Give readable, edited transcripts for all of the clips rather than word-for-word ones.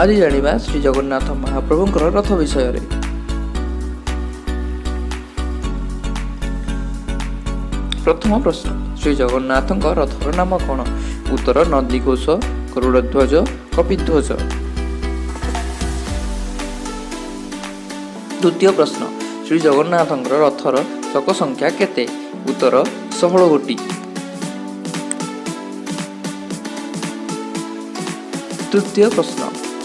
ଆଜି ଜାଣିବା ଶ୍ରୀ ଜଗନ୍ନାଥ ମହାପ୍ରଭୁଙ୍କର ରଥ ବିଷୟରେ। ପ୍ରଥମ ପ୍ରଶ୍ନ, ଶ୍ରୀ ଜଗନ୍ନାଥଙ୍କ ରଥର ନାମ କ'ଣ? ଉତ୍ତର ନନ୍ଦିଘୋଷ, ଗରୁଡ଼ଧ୍ୱଜ, କପିଧ୍ୱଜ। ଦ୍ୱିତୀୟ ପ୍ରଶ୍ନ, ଶ୍ରୀ ଜଗନ୍ନାଥଙ୍କର ରଥର ଚକ ସଂଖ୍ୟା କେତେ? ଉତ୍ତର 16 ଗୋଟି। ତୃତୀୟ ପ୍ରଶ୍ନ,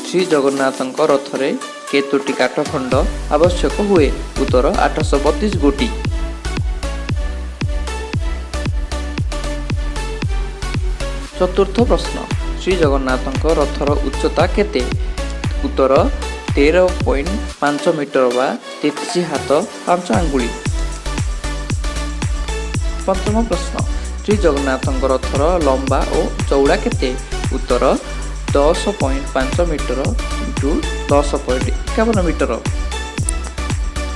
ଶ୍ରୀ ଜଗନ୍ନାଥଙ୍କ ରଥରେ କେତୋଟି କାଠଖଣ୍ଡ ଆବଶ୍ୟକ ହୁଏ? ଉତ୍ତର 832 ଗୋଟି। ଚତୁର୍ଥ ପ୍ରଶ୍ନ, ଶ୍ରୀ ଜଗନ୍ନାଥଙ୍କ ରଥର ଉଚ୍ଚତା କେତେ? ଉତ୍ତର 13.5 ମିଟର ବା 33 ହାତ 5 ଆଙ୍ଗୁଳି। ପଞ୍ଚମ ପ୍ରଶ୍ନ, ଶ୍ରୀ ଜଗନ୍ନାଥଙ୍କ ରଥର ଲମ୍ବା ଓ ଚଉଡ଼ା କେତେ? ଉତ୍ତର 10.5 ମିଟର ଇଣ୍ଟୁ 10.51 ମିଟର।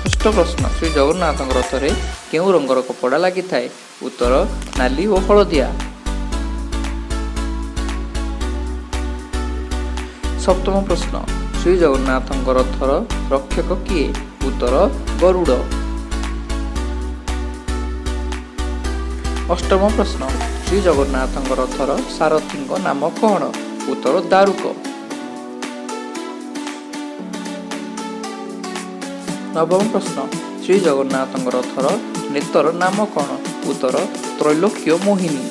ଷଷ୍ଠ ପ୍ରଶ୍ନ, ଶ୍ରୀ ଜଗନ୍ନାଥଙ୍କ ରଥରେ କେଉଁ ରଙ୍ଗର କପଡ଼ା ଲାଗିଥାଏ? ଉତ୍ତର ନାଲି ଓ ହଳଦିଆ। ସପ୍ତମ ପ୍ରଶ୍ନ, ଶ୍ରୀ ଜଗନ୍ନାଥଙ୍କ ରଥର ରକ୍ଷକ କିଏ? ଉତ୍ତର ଗରୁଡ଼। ଅଷ୍ଟମ ପ୍ରଶ୍ନ, ଶ୍ରୀ ଜଗନ୍ନାଥଙ୍କ ରଥର ସାରଥୀଙ୍କ ନାମ କ'ଣ? ଉତ୍ତର ଦାରୁକ। ନବମ ପ୍ରଶ୍ନ, ଶ୍ରୀ ଜଗନ୍ନାଥଙ୍କ ରଥର ନେତର ନାମ କ'ଣ? ଉତ୍ତର ତ୍ରୈଲୋକ୍ୟ ମୋହିନୀ।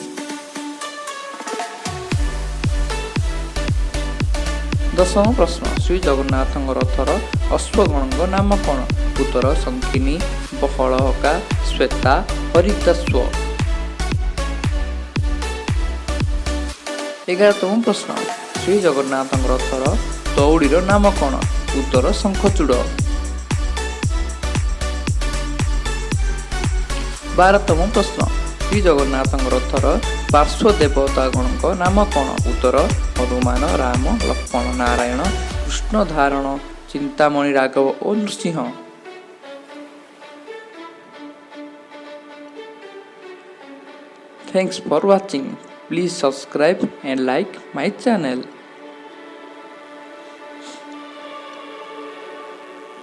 ଦଶମ ପ୍ରଶ୍ନ, ଶ୍ରୀ ଜଗନ୍ନାଥଙ୍କ ରଥର ଅଶ୍ୱଗଣଙ୍କ ନାମ କ'ଣ? ଉତ୍ତର ଶଙ୍ଖିନୀ, ବହଳକା, ଶ୍ୱେତା, ହରିତାଶ୍ୱ। 11ତମ ପ୍ରଶ୍ନ, ଶ୍ରୀ ଜଗନ୍ନାଥଙ୍କ ରଥର ଦଉଡ଼ିର ନାମ କ'ଣ? ଉତ୍ତର ଶଙ୍ଖଚୂଡ଼। 12ତମ ପ୍ରଶ୍ନ, ଶ୍ରୀ ଜଗନ୍ନାଥଙ୍କ ରଥର ପାର୍ଶ୍ୱ ଦେବତାଗଣଙ୍କ ନାମ କ'ଣ? ଉତ୍ତର ହନୁମାନ, ରାମ, ଲକ୍ଷ୍ମଣ, ନାରାୟଣ, କୃଷ୍ଣ ଧାରଣ, ଚିନ୍ତାମଣି, ରାଘବ ଓ Nrusingha. Thanks for watching. Please subscribe and like my channel.